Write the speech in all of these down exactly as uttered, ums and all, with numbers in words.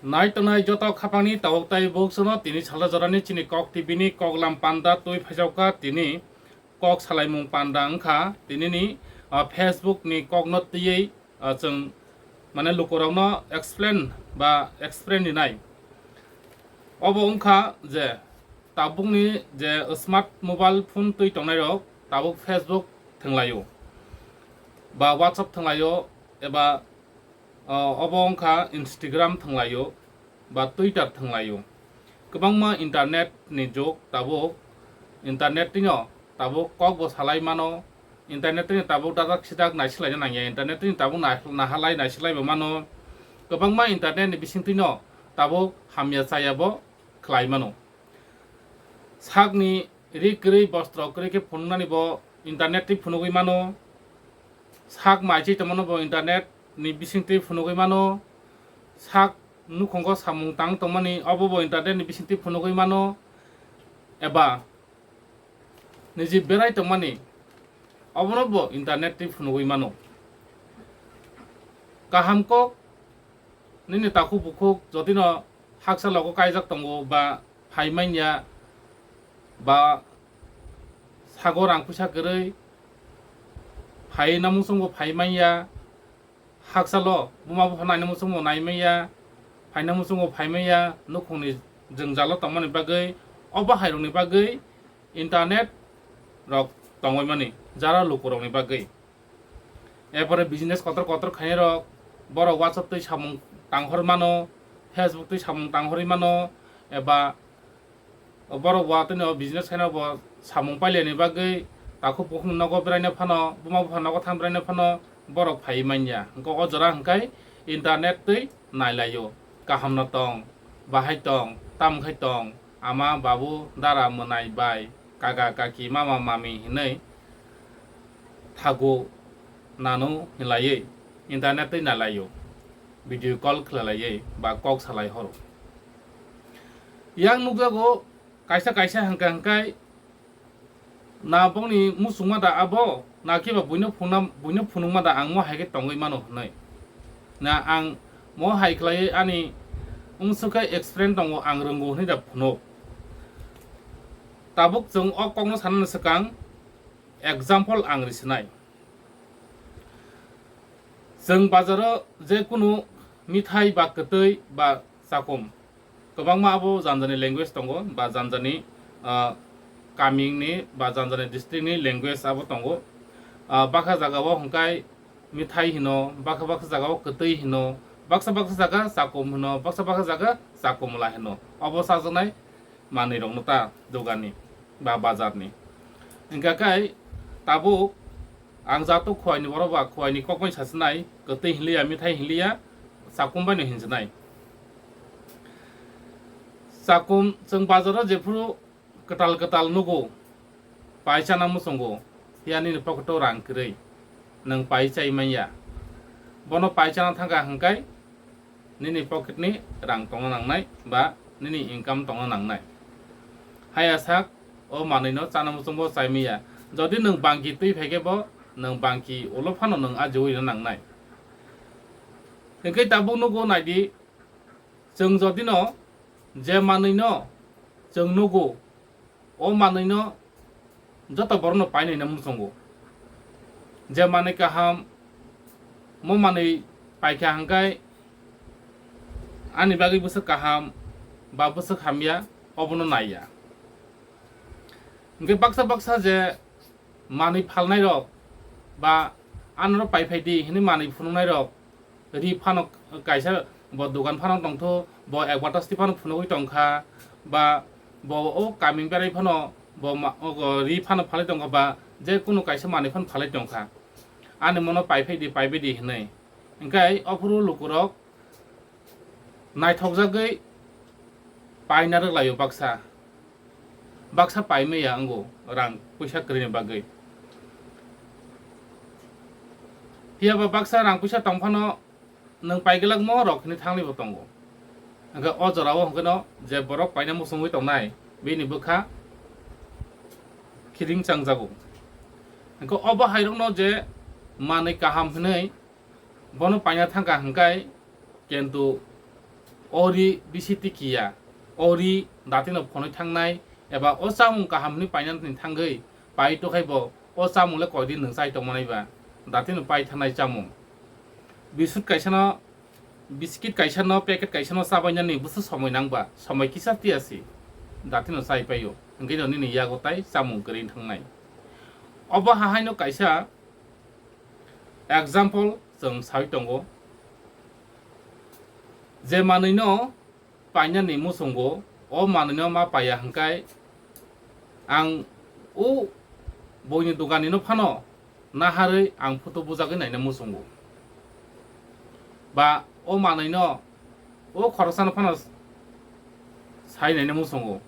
Nai tongnai joto khapangni tabuk tai buksuno tini salo jorani chini Kok T V ni koklam panda twi phaijakha tini kok salaimung panda wngkha tinini, ah, Facebook ni kokno twiwi, ah, chwng mane lukurokno explain ba explain rinai. Obo wngkha je tabukni je smart mobile phone twi tongnairok tabuk Facebook thwnglaio ba WhatsApp thwnglaio eba, ah, obo wngkha Instagram thwnglaio ba Twitter thwnglaio. Kwbangma internet ni jug tabuk, internet twino tabuk kok bo salai mano, internet twino tabuk dajak sijak naisilai nangya, internet twino tabuk nah-, nahalai naisilai bo mano. Kwbangma internet ni bising twino tabuk hamya chaya bo khlai mano. Sakni ri kwrwi bostro kwrwi khe phunuknani bo internet twi phunugwi mano. Sak maichwi tongmano bo internet ni bising twi phunugwi mano. Sak nukhungo samung tang tongmani obo bo internet ni bising twi phunugwi mano. Eba niji berai tongmani obono bo internet twi phunugwi mano. Kaham kok nini takhuk bukhuk jotino haksa logo kaijak tongo ba phai manya ba sago rang puisa kwrwi phai na muchungo phai manya, haksa lo buma bupha naina muchungo nai manya, phaina muchungo phai manya, nukhungni jwngjalo tongmani bagwi, o bahairokni bagwi internet rok tongwi mani jara lukurokni bagwi. Erpore business kotor kotor khainai rok borok WhatsApp twi samung tanghor mano, Facebook twi samung tanghorwi mano, eba borok bo atwino business khaina bo samung pailani bagwi takhuk bukhuk nogo beraina phano, buma bupha nogo thang beraina phano borok phaiwi manya. Hwnkhe o jora hwnkhe internet twi nailaio, kahamno tong, bahai tong, tamkhai tong, ama babu dara mwnai bai kaka kaki mama mami hinwi thago nanu hinlaiwi internet twi nalaio, video call khlailaiwi ba kok salai horo. Yang nukjago kaisa kaisa hwnkha hwnkhe na bongni muchungma da abo na kiba buino phunukma da ang mo hai khe tongwi mano hwnwi. Na ang mo hai khlaiwi ani wngsukhe experience tongo ang rwngo hwnwi da phunuk. Tabuk chwng o kokno sanani swkang example ang risinai. Chwng bazaro je kunu mithai ba kwtwi ba chakum, kwbangma abo janjani language tongo ba janjani, ah, kamini ba janjani district ni language abo tongo. Ah, bakha jaga o hwnkhe mithai hino, bakha bakha jaga o kwtwi hino, baksa baksa jaga chakum hino, baksa baksa jaga chakumla hino. Obo chajaknai manwi rokno ta dogani ba bazar ni. Hingkha khe tabuk ang jato khwai ni borok ba khwai ni kok bai sachinai, kwtwi hinliya, mithai hinliya, chakum bai no hinchinai. Chakum chwng bazar o jephuru kwtal kwtal nugo, pai chana muchungo, phiya nini pocket o rang kwrwi, nwng pai chai manya. Bono pai chana thangkha hwnkhe nini pocket ni rang tongna nangnai ba nini income tongna nangnai. Haya sak o manwi no chana muchungo chai manya. Jodi nwng bangki twi phaikhe bo nwng bangki ulo phano nwng ajiwi rwna nangnai. Hwnkhe tabuk nugo naidi, chwng jodi no je manwi no chwng nugo, o manwi no joto borok no painai na muchungo. Je manwi kaham, mo manwi paikha hwnkhe ani bagwi bwswk kaham ba bwswk hamya, obono naiya. Hwnkhe baksa baksa je manwi phalnai rok ba ano pai phai di hinwi manwi phunuknai rok ri phano kaisa bo dogan phano tongthu, bo advertise twi phano phunugwi tongkha, ba bo o kaming berai phano bo ma-, o ri phano phalwi tongkha, ba je kunu kaisa manwi phano phalwi tongkha, ani mono pai phai di, pai bai di hinwi. Hwnkhe ophuru lukurok naithokjagwi paina rwlaio baksa. Baksa paimaya wngo rang puisa kwrwini bagwi. Phiya ba baksa rang puisa tong phano nwng paiglak mo rok hinwi thangnai bo tongo. Hwnkhe o jora o hwnkhe no je borok paina muchungwi tongnai bini bwkha khiring changjago. Hwnkhe o bahairokno je manwi kaham hinwi bono paina thangkha hwnkhe, kintu O ri bisi tikiya, o ri datino phonwi thangnai, eba o chamung kaham hwnwi painani thangwi pai tokhai bo o chamung le koidin nwng chai tongmanai ba datino pai thangnai chamung. Biscuit kaisano, biscuit kaisano, packet kaisano chabainani busu somoi nangba, somoi kisa tiya si datino chai paio, hwnkhe no nini yago tai chamung kwrwi thangnai. Obo hahaino kaisa example chwng sawi tongo, je manwino painani muchungo, o manwino ma paiya hwnkhe ang o boini doganino phano naharwi ang photo bujagwi naina muchungo, ba o manwino o khoroksano phano sai naina muchungo,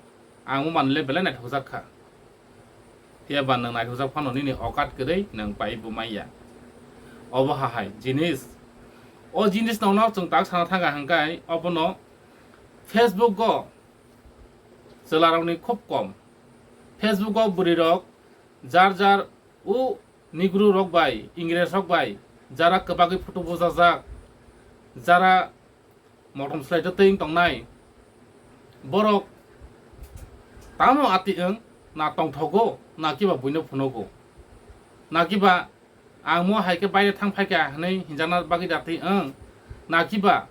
ang o manwile belai naithokjak kha. Phiya ba nwng naithokjak phano nini okat kwrwi nwng pai bo manya. Obo hahai jinis. O jinis no chwng tak sana thangkha hwnkhe obono Facebook o chwlarokni khub kom. Facebook o bwrwirok jar jar o Negro rok bai, Ingres rok bai jara kwbagwi photo bujajak, jara motom swlai twi tongnai borok tamo ati wng na tongthogo, na kiba buino phunugo, na kiba ang mo hai khe baire thang phaikha hwnwi hinjakna bagwi dati wng, na kiba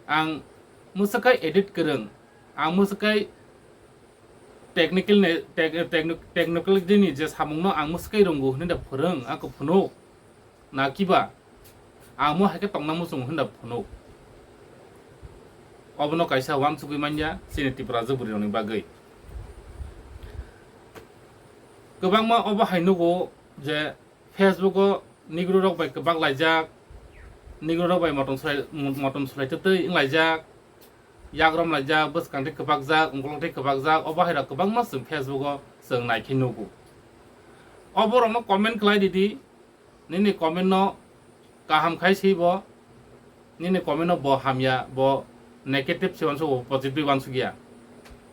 ang mwswk khai edit kwrwng, ang mwswk khai technical ne-, tech-, techni-, technology ni je samung no ang mwswk khai rwngo hwnwi da phwrwng, ako phunuk. Na kiba ang mo hai khe tongna muchungo hwnda phunuk. Obono kaisa uansugwi manya chini Tripura jwk bwrwi rokni bagwi. Kwbangma obo hai nugo je Facebook o Negro rok bai kwbak laijak, Negro rok bai motom swlai, motom swlai twtwi wng laijak, yakrom laijak, bwskang tei kwbakjak, ungkolok tei kwbakjak, obo hai rok kwbangma chwng Facebook o chwng nai khe nugo. Obo rokno comment khlai di di, nini comment no kaham khai si bo, nini comment no bo hamya, bo negative se uansuk, bo positive uansuk ya.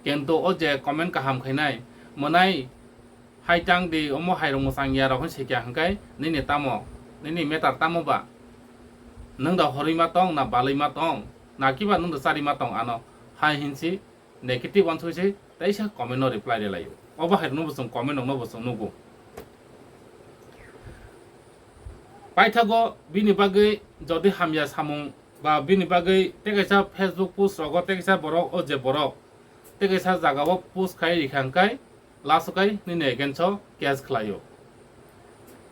Kintu o je comment kaham khainai, mwnai hai tang di, omo hai rok mwchang ya rok hwn se kya hwnkhe nini tamo, nini matter tamo ba? Nwng da horwi ma tong, na balwi ma tong, na kiba nwng da chari ma tong ano? Hai hinsi negative uansuk se teisa comment no reply rwlaio. Obo hai rokno bo chwng comment rokno bo chwng nugo. Paithago bini bagwi jodi hamya samung ba bini bagwi tei kaisa Facebook post rogo tei kaisa borok, o je borok tei kaisa jagao post khai rikha hwnkhe last o khai nini against o case khlaio.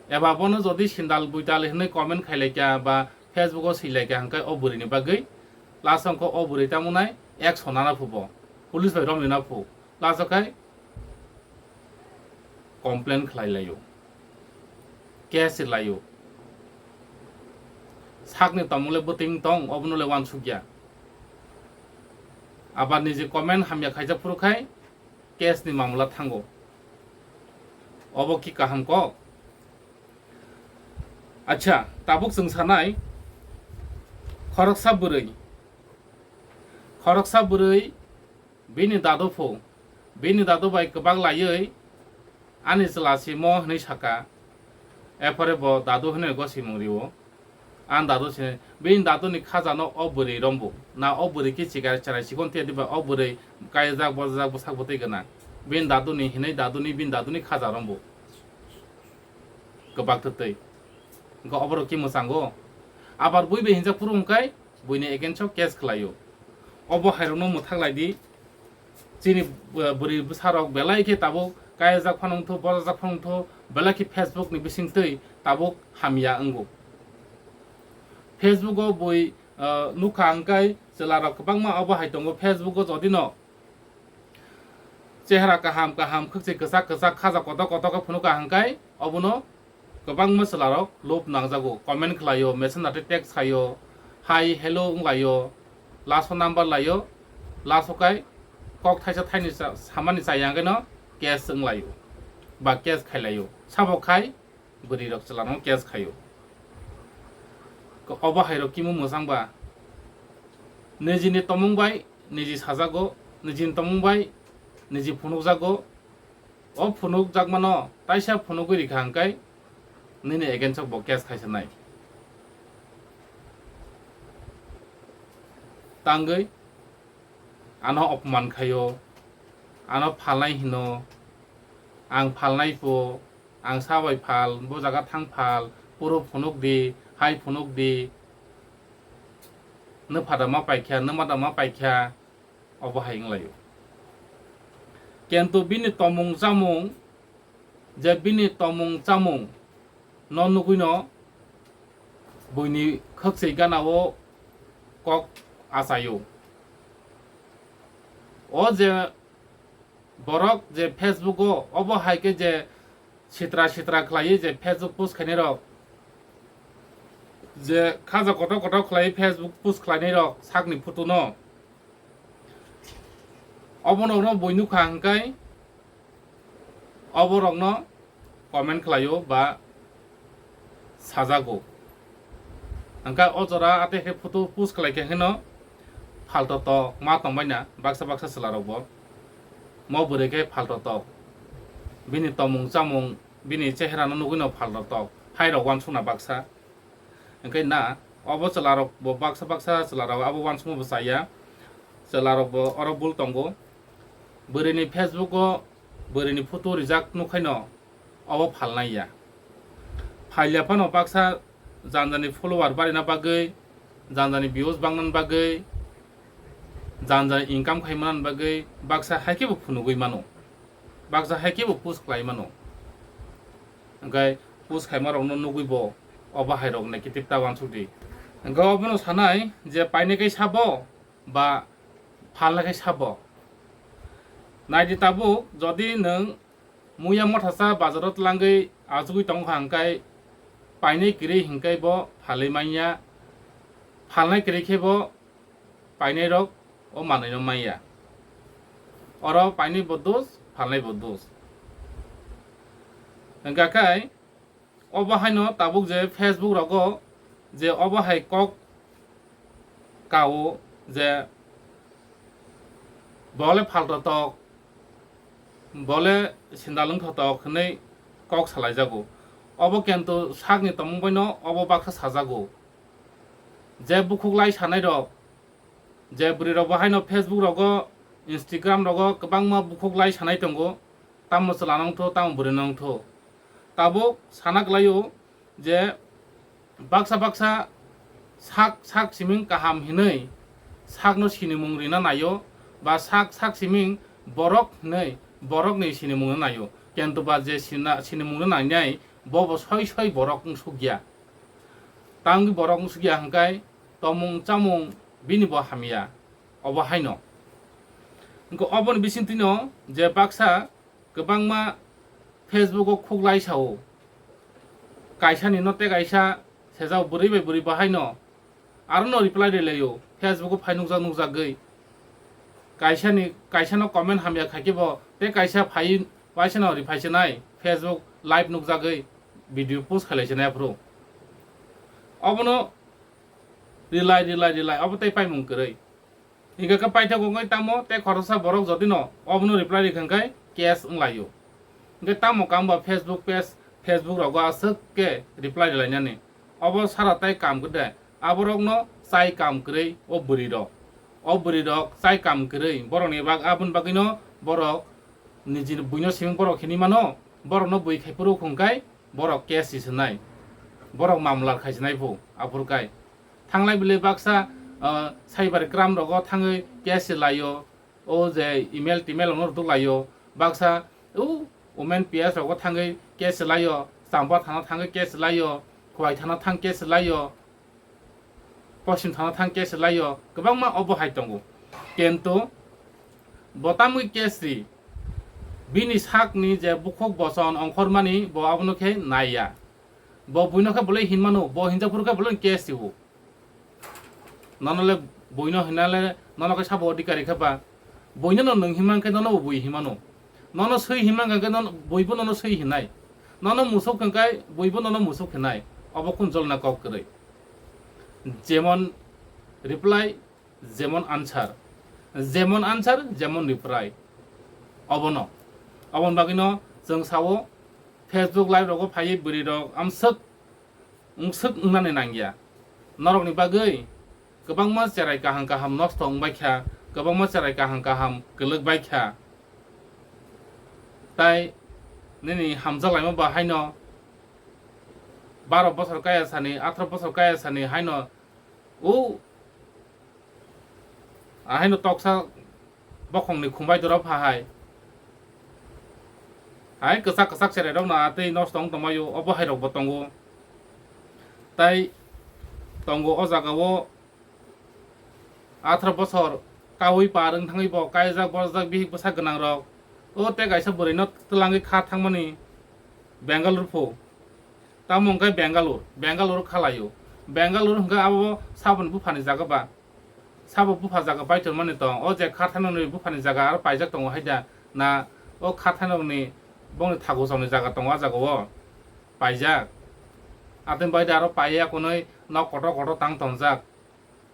Eba bono jodi sindal buidal hinwi comment khailaikha ba Facebook o swilaikha hwnkhe o bwrwini bagwi last o wngkha o bwrwi tamo nai action nana phubo, police bai romwi na phu, last o khai complain khlai laio, case laio. Sakni tongmung le bwtwing tong, obono le uansukya. Abar niji comment hamya khaijak phuru khai case ni mamla thango. Obo ki kaham kok? Acha, tabuk chwng sanai, khoroksa bwrwi, khoroksa bwrwi bini dadu phu, bini dadu bai kwbak laiwi ani chwla simo hwnwi saka. Erpore bo dadu hwnwi gosimung rio. Ang dadu se, bini dadu ni khaja no o bwrwi rombu. Na o bwrwi ki chigar cherai chikon tiya diba o bwrwi kaijak bojajak bwsak bwtwi gwnang. Bini dadu ni hinwi dadu ni, bini dadu ni khaja rombu. Kwbak twtwi. Wngkha oborok ki mwchango. Abar bui bai hinjak phuru hwnkhe buini against o case khlaio. Obo hai rokno mwthak lai di. Chini, uh, bwrwi bwsarok belai khe tabuk kayajak phano wngthu, bojajak phano wngthu, belai khe Facebook ni bisingtwi tabuk hamya wngo. Facebook o bui, uh, nukha hwnkhe chwlarok kwbangma obo hai tongo. Facebook o jodi no chehra kaham kaham, khwkchwi kwchak kwchak, khaja kotor kotor khe phunukha hwnkhe obono kwbangma chwlarok lob nangjago, comment khlaio, messenger tei text khaio, hi, hello wnglaio, last o number laio, last o kai kok thaisa thaini sa-, samani chaya hwnkhe no case wnglaio ba case khailaio, sabo khai bwrwi rok chwla no case khaio. Ko-, obo hai rok kimu mwchang ba nijini tomung bai niji sajago, nijini tomung bai niji phunukjago. O phunukjakmano taisa phunugwi rikha hwnkhe nini against o bo case khaisanai. Tangwi ano opman khaio, ano phalnai hino, ang phalnai po, ang sa bai phal, bo jaga thang phal, puro phunuk di, hai phunuk di, nw phada ma paikha, nw mada ma paikha, obo hai wnglaio. Kintu bini tomung chamung, je bini tomung chamung no nugwino buini khwksui ganao kok achaio. O je borok je Facebook o, obo hai khe je sitra sitra khlaiwi je Facebook post khainai rok, je khaja kotor kotor khlaiwi Facebook post khlainai rok sakni photo no, obo no buino kha hwnkhe oborokno comment khlaio ba sajago. Hwnkhe o jora ate khe photo post khlai khe hino phalto tok ma tongbaina baksa baksa chwlarokbo. Mo bwrwi khe phalto tok. Bini tomung chamung, bini cheherano nugwino phalto tok. Hairok uansukna baksa. Hwnkhe na, obo chwlarokbo baksa baksa chwlarok abo uansukma bo chaya. Chwlarokbo oro bul tongo. Bwrwini Facebook o bwrwini photo rijak nukhaino obo phalnai ya. Phailya phano baksa janjani follower barina bagwi, janjani views bangnani bagwi, janjani income khai manani bagwi baksa hai khe bo phunugwi mano. Baksa hai khe bo post khlai mano. Hwnkhe post khaima rokno nugwi bo obo hai rok negative ta uansuk di. Hwnkhe obono sanai je painai khe sabo ba phalnai khe sabo. Naidi tabuk, jodi nwng muya mothasa bazaro tlangwi achugwi tongkha hwnkhe painai kwrwi hwnkhe bo phalwi manya, phalnai kwrwi khe bo painai rok o manwino manya. Oro painai bo dos, phalnai bo dos. Hwnkha khe obo haino tabuk je Facebook rogo je obo hai kok kao je bole phalto tok, bole sindal wngtho tok hwnwi kok salaijago. Obo kintu sakni tongmung baino obo baksa sajago. Je bukhuk lai sanai rok, je bwrwi rok bo haino Facebook rogo, Instagram rogo kwbangma bukhuk lai sanai tongo, tamo chwla nongtho, tamo bwrwi nongtho. Tabuk sana kwlaio je baksa baksa sak sak siming kaham hinwi sakno sinimung rina naio, ba sak sak siming borok hinwi borokni sinimungno naio. Kintu ba je sina-, sinimungno nainai, bo bo soi soi borok wngsukya. Tamni borok wngsukya hwnkhe tomung chamung bini bo hamya, obo haino. Hwnkhe oboni bisingtwino je baksa kwbangma Facebook o khuk lai sao, kaisani no tei kaisa sejak bwrwi bai bwrwi bo haino aro no reply rwlaio, Facebook o phai nukjak nukjagwi. Kaisani, kaisano comment hamya khaikhe bo tei kaisa phai waisano reply chenai, Facebook live nukjagwi video post khailai chenai aphuru. Obono rwlai, rwlai, rwlai, obo tei paimung kwrwi. Hingkha khe paithak wngwi tamo tei khoroksa borok jodino obono reply rikha hwnkhe case wnglaio. Hingkhe tamo kang ba Facebook page, Facebook rogo aswk khe reply rwlainani. Obo sara tai kam kwrwi de, aborokno chai kam kwrwi o bwrwirok. O bwrwirok chai kam kwrwi borokni bag-, aboni bagwino borok nijini buino simi borok hinwi mano, borokno bui khai phuru hwnkhe borok case si swnai, borok mamla khai swnai phu aphuru kai. Thanglai bwlwi baksa, ah, cyber crime rogo thangwi case se laio, o je email timail rokno rwdwk laio, baksa o women P S rogo thangwi case se laio, Champa thana thangwi case se laio, Khowai thana thang case se laio, Poschim thana thang case se laio, kwbangma obo hai tongo. Kintu bo tamwi case ri, bini sakni je bukhuk bochon ongkhormani bo abono khe naiya. Bo buino khe bolai hinmano, bo hinjaphuru khe bolai case riwo. Nono le buino hinale nono khe sabo adhikari khe ba. Buino no nwng hinman khe nono bo bui hinmano. Nono swi hinman khe nono buibo nono swi hinai. Nono musuk khe kai buibo nono musuk hinai. Obo kun jolna kok kwrwi. Jemon reply, jemon answer. Jemon answer, jemon reply. Obono. Oboni bagwino chwng sao Facebook live rogo phaiwi bwrwi rok amswk wngswk wngnani nangya. Norokni bagwi kwbangma cherai kaham kaham nosto wngbaikha, kwbangma cherai kaham kaham kwlwk bai kha. Tai nini hamjak laima ba haino baro bosor kaya sani, atharoh bosor kaya sani haino o ahaino toksa bokhongni khumbai doro pha hai. Hai kwchak kwchak cherai rok no atwi nosto wng tongmai o, obo hai rok bo tongo. Tai tongo o jaga o atharoh bosor kaui par wng thangwi bo kaijak borjak bihik bwsa gwnang rok. O tei kaisa bwrwi no twlangwi kha thangmani Bengaluru pho. Tamo hwnkhe Bengaluru, Bengaluru khalaio. Bengaluru hwnkhe abo saboni buphani jaga ba. Sabo bupha jaga bai tongmani tong. O je kha thanani buphani jaga aro paijak tongo hai da. Na o kha thanani bongni thago chongni jaga tongo a jaga o. Paijak. Atwng bai da aro paiya konwi nok kotor kotor tang tongjak.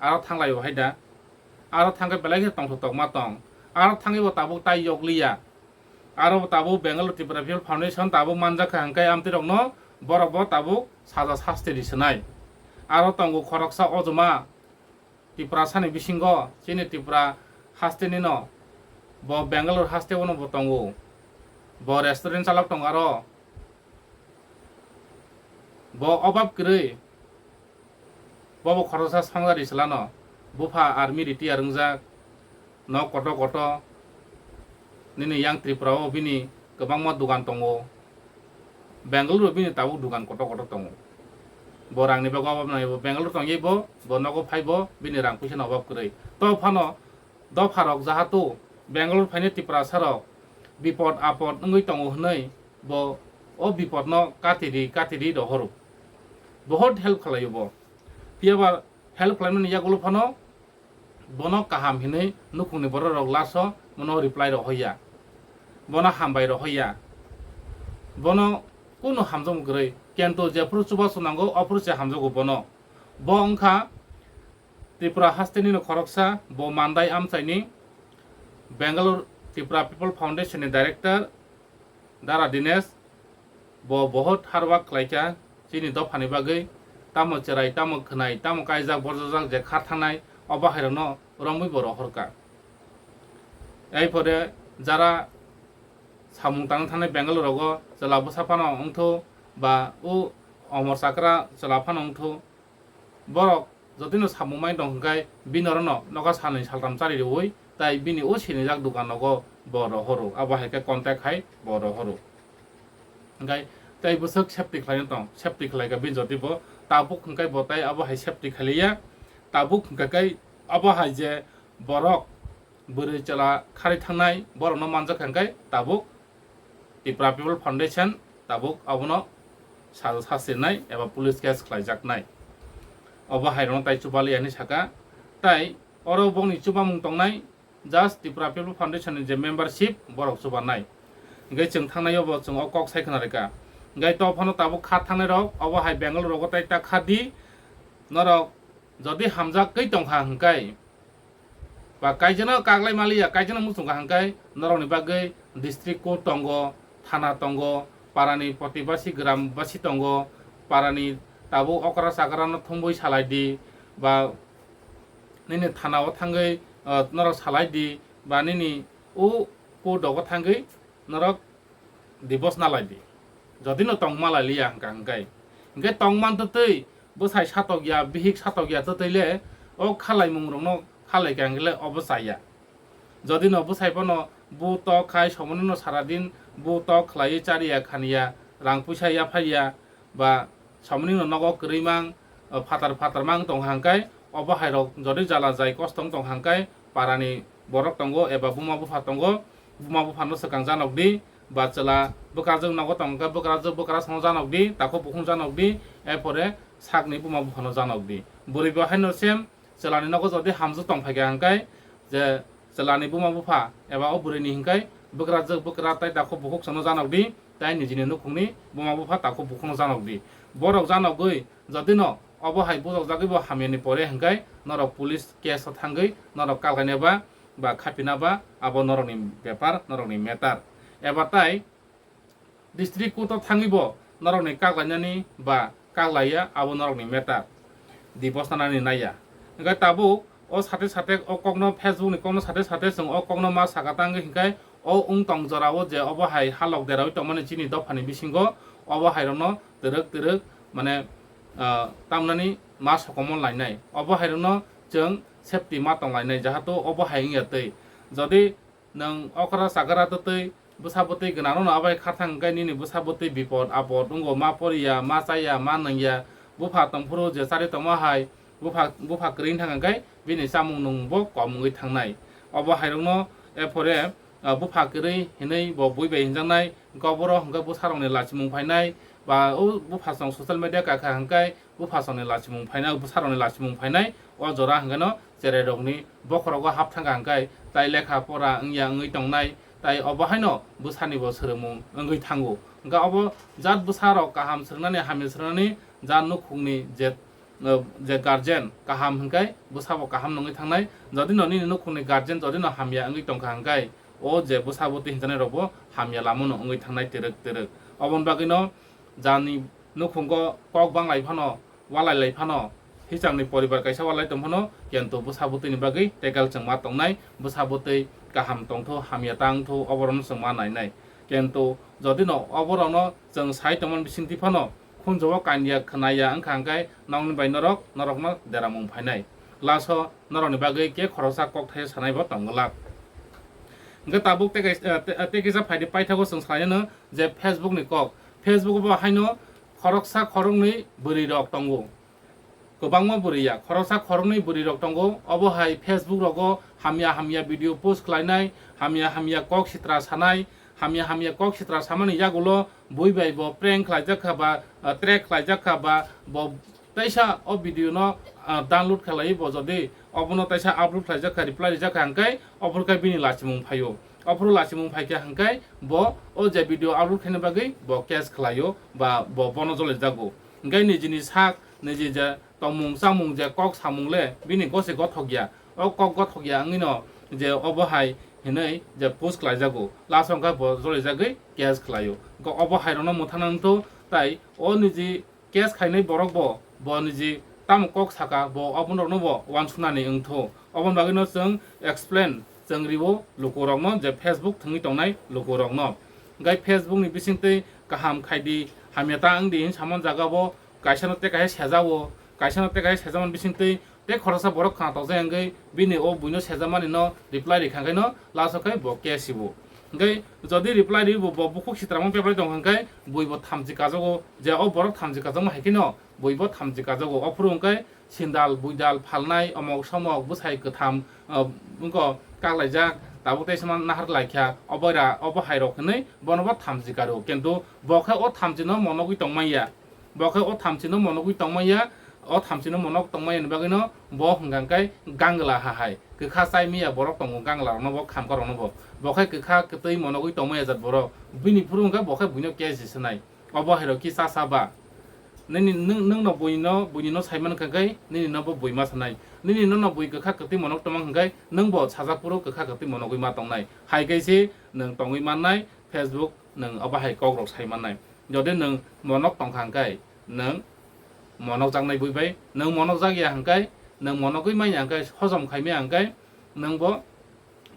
Aro thanglaio hai da. Aro thangkhe belai khe tongthok tokma tong. Aro thangwi bo tabuk tai yokliya. Aro bo tabuk Bengaluru Tripura People Foundation tabuk manjak kha hwnkhe amtwi rokno borok bo tabuk saja sasti ri swnai. Aro tongo khoroksa ojoma Tiprasani bisingo chini Tripura haste nino bo Bengaluru haste o no bo tongo. Bo restaurant chalok tongo aro. Bo obab kwrwi. Bobo khoroksa sangjari selano bupha army retire wngjak, nok koto koto. Nini yang Tripura o bini kwbangma dugan tongo. Bengaluru bini tabuk dugan koto koto tongo. Bo rangni bagwi obab nai bo Bengaluru tongwi bo, bo nogo phai bo bini rang puisa no obab kwrwi. To phano dopharok jahato Bengaluru phainai Tiprasarok bipod apod wngwi tongo hwnwi bo o bipodno katiri katiri rohoro. Bohot help khlaio bo. Phiyaba help khlaimani yagulo phano bono kaham hinwi nukhungni bororok laso bono reply rohoya. Bono hambai rohoya. Bono kunu hamjakma kwrwi. Kento jephuru chubachu nango, ophuru se hamjago bono. Bo wngkha Tripura hastenino khoroksa, bo Mandai amchaini Bangalore Tripura People Foundation ni director Dara Dinesh. Bo bohot hard work khlaikha chini dophani bagwi, tamo cherai, tamo khwnai, tamo kaijak borjojak je khar thangnai, o bahairokno romwi bo rohorkha. Ei pore jara samung tangna thangnai Bangalore rogo chwla bwsa phano wngthu ba o omor chakra chwla phano wngthu, borok jotino samung mai tong hwnkhe bini orono nogo salni saltham chari rwui tai bini o sinijak dukan nogo bo rohoro, abo hai khe contact hai bo rohoro. Hwnkhe tai bwswk safety khlaina tong, safety khlaikha bini joti bo tabuk hwnkhe bo tai abo hai safety khailiya, tabuk hwnkhe kai abo hai je borok bwrwi chwla kharwi thangnai borokno manjak hwnkhe tabuk Tipra People Foundation tabuk abono sa-, sasirnai eba police case khlaijaknai. Obo hai rokno tai chubaliya hinwi saka. Tai oro bokni chubamung tongnai just Tipra People Foundation ni je membership borok chubanai. Hingke chwng thangnai obo chwng o kok sai khna rwkha. Hingke to phano tabuk kha thangnai rok obo hai Bangalore rogo tai ta kha di. Norok jodi hamjak kwi tongkha hwnkhe ba kaijano kaglai maliya, kaijano muchungkha hwnkhe norokni bagwi district court tongo, thana tongo, parani protibasi, grambasi tongo, parani tabuk okra chakrano thumwi salai di, ba nini thana o thangwi, ah, norok salai di, ba nini o court rogo thangwi norok divorce nalai di. Jodi no tongma lai liya hwnkha hwnkhe. Hwnkhe tongman twtwi bwsai satok ya, bihik satok ya twtwi le o khalai mung rokno khalai kha hwnkhe le obo chaya. Jodi no bwsai phano bu tok khai somoni no sara din bu tok khlaiwi chariya khaniya, rang puisa yaphaiya, ba somoni no nogo kwrwi mang, phatar phatar mang tong hangkai, obo hai rok jodi jala jai kosto wng tong hangkai, parani borok tongo eba buma bupha tongo, buma bupha no swkang janok di, ba chwla bwkrajwk nogo tong hangkai bwkrajwk bwkrajwk no janok di, takhuk bukhuk janok di, epore sakni buma bupha no janok di. Bwrwi bo haino sem, chwlani nogo jodi hamjwk tong phaikha hwnkhe je chwlani buma bupha eba o bwrwini hwnkhe bwkrajwk bwkra tai takhuk bukhuk sano janok di, tai nijini nukhungni buma bupha takhuk bukhukno janok di. Borok janogwi jodi no obo hai bujokjagwi bo hamyani pore hwnkhe norok police case o thangwi norok kalkaina ba, ba khapina ba abo norokni bepar, norokni matter. Eba tai district court o thangwi bo norokni kaklainani ba kaklaiya abo norokni matter, divorce nanani naiya. Hwnkhe tabuk O sate sate o kokno, Facebook ni kokno sate sate chwng o kokno ma saka tangwi hinkhai o wng tong jorao je obo hai halok derawi tongmani chini dophani bisingo obo hairokno twrwk twrwk mane, ah, tamnani ma sokomon lainai. Obo hairokno chwng safety ma tong lainai, jahato obo hai wngya twi. Jodi nwng okra chakra twtwi bwsa bwtwi gwnangno abo hai kharthang hwnkhe nini bwsa bwtwi bipod apod wngo, ma poriya, ma chaya, ma nangya, bupha tongphuru je chari tongma hai, bupha, bupha kwrwi wngthang hwnkhe bini chamung nwngbo kom wngwi thangnai. Obo hairokno ephore, ah, bupha kwrwi hinwi bo bui bai hinjaknai, hwnkhe oboro hwnkhe bwsarokni lachimung phainai, ba o bupha song social media kakha hwnkhe buphasongni lachimung phainai, bwsarokni lachimung phainai, o jora hwnkhe no cherairokni bokhorogo hap thangkha hwnkhe tai lekha pora wngya wngwi tongnai, tai obo haino bwsanibo swrwngmung wngwi thango. Hwnkhe obo jat bwsarok kaham swrwngnani, hamya swrwngnani jat nukhungni je, eh, je guardian kaham hwnkhe bwsabo kaham no wngwi thangnai. Jodi no nini nukhungni guardian jodi no hamya wngwi tongkha hwnkhe o je bwsa bwtwi hinjaknairokbo hamya lamano wngwi thangnai twrwk twrwk. Oboni bagwino jani nukhungo kok banglai phano, walai lai phano, hichangni poribar kaisa walai tong phano, kento bwsa bwtwini bagwi tekel chwngma tongnai, bwsa bwtwi kaham tongthu, hamya tangthu, oborokno chwngma nainai. Kento jodi no oborokno chwng sai tongmani bisingtwi phano, khunjabo kanya khwnaya wngkha hwnkhe nokni bai norok, norokno deramung phainai. Laso norokni bagwi khe khoroksa kok thaio sanaibo tong glak. Hwnkhe tabuk tei kaisa, eh, tei, tei kisa phaidi paithago chwng salainano je Facebook ni kok. Facebook bo haino khoroksa khoroknwi bwrwi rok tongo. Kwbangma bwrwi ya, khoroksa khoroknwi bwrwi rok tongo. Obo hai Facebook rogo hamya hamya video post khlainai, hamya hamya kok sitra sanai, hamya hamya kok sitra samani yagulo bui bai bo prank khlaijak kha ba, ah, track khlaijak kha ba, bo teisa o video no, ah, download khlai bo jodi obono teisa upload khlaijak kha, reply rijak kha hwnkhe ophuru khe bini lachimung phaio. Ophuru lachimung phaikha hwnkhe bo o je video upload khaina bagwi bo case khlaio ba bo bono jolijago. Hwnkhe nijini sak, niji je tongmung chamung je kok samung le bini gosi gothok ya. O kok gothok ya wngwi no je obo hai hinwi je post khlaijago. Last o hwnkhe bo jolijagwi case khlaio. Hwnkhe obo hai rokno mwthangna wngthu tai o niji case khainai borok bo, bo niji tamo kok saka, bo oborokno bo uansugnani wngthu. Oboni bagwino chwng explain chwng riwo lukurokno, je Facebook thwngwi tongnai lukurokno. Hwnkhe Facebook ni bisingtwi kaham khaidi, hamya ta wngdi hinwi samani jaga bo kaisano tei kaisa sejawo, kaisano tei kaisa sejakmani bisingtwi tei khoroksa borok khna tokjak wngwi bini o buino sejakmani no reply rikha hwnkhe no last o khe bo case sibo. Hwnkhe jodi reply riwi bo, bo bukhuk sitramo bebrai tong hwnkhe bui bo thamchi kajago, je o borok thamchi kajakma hai kheno bui bo thamchi kajago. Ophuru hwnkhe sindal buidal phalnai omok somok bwsai kwtham, ah, wngkho kaklaijak, tabuk tei sama nahar laikha, obo ra, obo hai rok hinwi bono bo thamchi karo, kintu bo khe o thamchi no monogwi tongmanya. Bo khe o thamchi no monogwi tongmanya, o thamchi no monok tongmanya ni bagwi no bo hwnkha khe gangla ha hai. Kwkha chai manya borok tongo gangla rok no bo, khamkha rok no bo. Bo khe kwkha kwtwi monogwi tongmanya jat borok. Bini phuru hwnkhe bo khe buino case se nai. Obo hai rok kisa sa ba. Nini nwng, nwng no bui no, buini no sai man kha khe nini no bo bui ma sanai. Nini no no bui kwkha kwtwi monok tongma hwnkhe nwng bo sajak phuru kwkha kwtwi monogwi ma tongnai. Hai khe se nwng tongwi mannai, Facebook nwng obo hai kok rok sai mannai. Jodi nwng monok tongkha hwnkhe nwng monok jaknai bui bai, nwng monok jak ya hwnkhe, nwng monogwi manya hwnkhe, hojom khai maya hwnkhe, nwng bo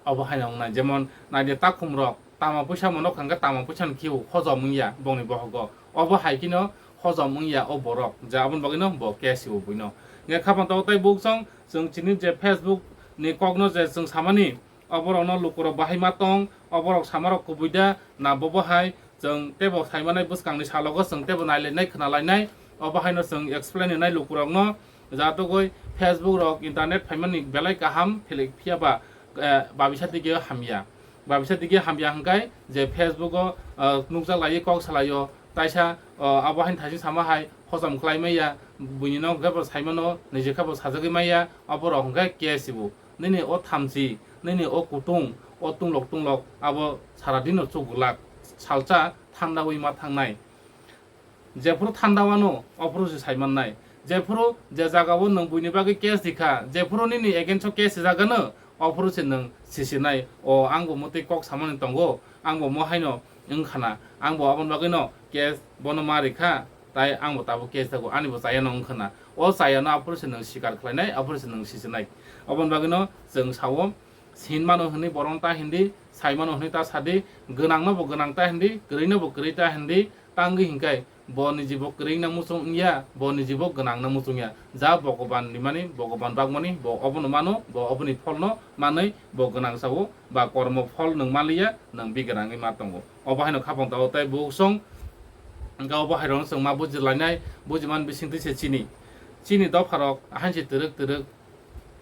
obo hai wngnai. Jemon naidi takhum rok tama puisa monok hwnkhe tama puisa ni khiu hojom wngya bongni bohogo. Obo hai kheno hojom wngya o borok, je aboni bagwino bo case sibo buino. Hwnkhe khaphang tabuk tei bukchong chwng chini je Facebook ni kokno je chwng samani, oborokno lukurok bahai ma tong, oborok samarok kubui da, na bobo hai, chwng teibo saimanai bwskangni salogo chwng teibo nailainai khwnalainai, obo haino chwng explain rinai lukurokno, jatugwi Facebook rok internet phaimani belai kaham, philik phiya ba, eh, babisa dige hamya. Babisa dige hamya hwnkhe je Facebook o, eh, nukjak laiwi kok salaio, taisa, eh, abo haino thaising sama hai hojom khlai maya, buini no hwnkhe bo saimano, niji khe bo sajagwi maya, oborok hwnkhe case sibo. Nini o thamchi, nini o kutung, o tunglok tunglok abo sara dino chuk glak, salsa thandawi ma thangnai. Jephuru thandawano, ophuru se sai mannai. Jephuru je jagao nwng buini bagwi case rikha, jephuru nini against o case rijagano, ophuru se nwng sisinai, o, ang bo mwtwi kok samani tongo, ang bo mo haino wngkhana, ang bo aboni bagwino case bono ma rikha. Tai ang bo tabuk case jago, ani bo chaya no wngkha na. O chaya no aphuru se nwng sikar khlainai, aphuru se nwng sichinai. Oboni bagwi no chwng sao, sin mano hwnwi borok ta hindi, sai mano hwnwi ta sadi, gwnang no bo gwnang ta hindi, kwrwi no bo kwrwi ta hindi, tangwi hinkai bo ni jibo kwrwi na muchung wngya, bo ni jibo gwnang na muchung ya. Ja Bhogoban rimani, Bhogoban bagmani, bo obono mano, bo oboni pholno manwi bo gwnang sao, ba kormo phol nwng manliya, nwng bigrangwi ma tongo. Obo haino khapang tao tai buksong, hingke obo hairokno chwng ma bujilainai, bujiman bisingtwi se chini, chini dopharok ahainsi twrwk twrwk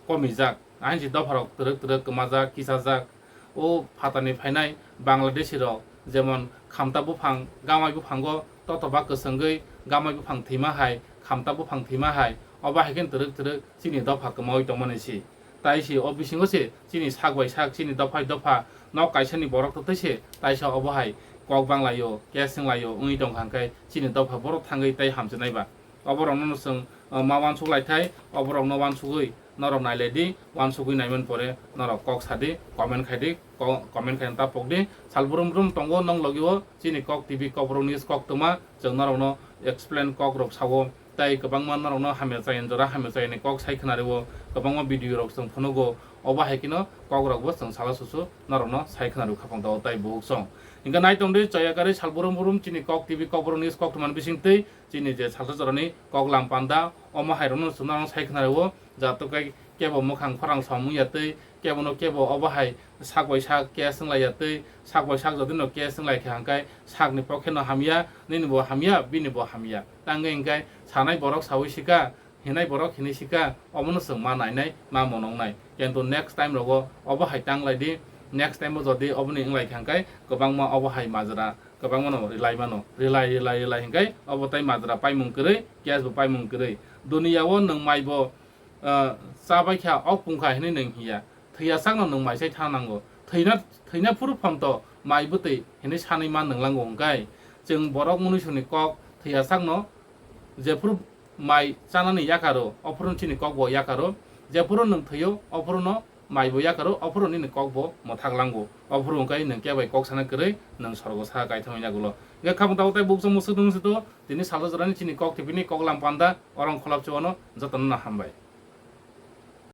komijak, ahainsi dopharok twrwk twrwk kwmajak, kisajak. O phatarni phainai Bangladeshi rok, jemon khamta buphang, gamai buphango totoba kwchwngwi gamai buphang thwima hai, khamta buphang thwima hai, obo hai khe twrwk twrwk chini dopha kwmawi tongmani si. Tai si o bisingo se chini sak bai sak, chini dopha dopha nok kaisani borok to tei se taisa obo hai kok banglaio, case wnglaio wngwi tongkha, hwnkhe chini dopha borok thangwi tei hamchinai ba. Oborokno no chwng, uh, ma uansuk lai thai, oborokno uansugwi norok nai lai di, uansugwi nai man pore norok kok sa di, comment khai di, ko-, comment khai ta pok di. Sal brum brum tongo nong logi o chini Kok T V, Kokborok News koktwma, chwng norokno explain kok rok sao, tai kwbangma norokno hamya chayani jora hamya chayani kok sai khna rwo, kwbangma video rok chwng phunugo, obo hai kheno kok rok bo chwng sala susu norokno sai khna rw khapang tao tai buhuk song. Hingke nai tong di, chaya gari sal brum brum chini Kok T V, Kokborok News koktwma ni bisingtwi chini je salsa jorani kok lam panda, omo hai rokno chwng norokno sai khna rwo, jato kai kebo mwkhang khorang som wngya twi, kebo no kebo obo hai sak bai sak case wngla ya twi, sak bai sak jodi no case wnglai kha hwnkhe sakni pokhe no hamya, nini bo hamya, bini bo hamya. Tangwi hwnkhe sanai borok saui sika, hinai borok hinui sika, omono chwng ma nainai, ma monoknai. Kintu next time rogo obo hai tanglai di, next time o jodi oboni wnglai kha hwnkhe kwbangma obo hai majra, kwbangma no rilai mano, rilai, rilai, rilai hwnkhe obo tai majra paimung kwrwi, case bo paimung kwrwi. Duniya o nwng mai bo, ah, cha bai kha, ok pung kha hinui nwng hiya. Thwiya sakno nwng mai sai thang nango. Thwina, thwina phuru phonto mai bwtwi hinui sanwi ma nwnglango hwnkhe, chwng borok munuisuni kok thwiya sakno jephuru mai chanani yakaro, ophuru chini kok bo yakaro. Jephuru nwng thwio, ophuru no mai bo yakaro, ophuru nini kok bo mwthak lango. Ophuru hwnkhe nwng kebai kok sana kwrwi nwng sorgo sa kaithomwi yagulo. Hwnkhe khamung tabuk tai bukchang musuk nung sito, tini salsa jorani chini Kok T V ni kok lam panda, orang kholap chuwano jotono no hambai.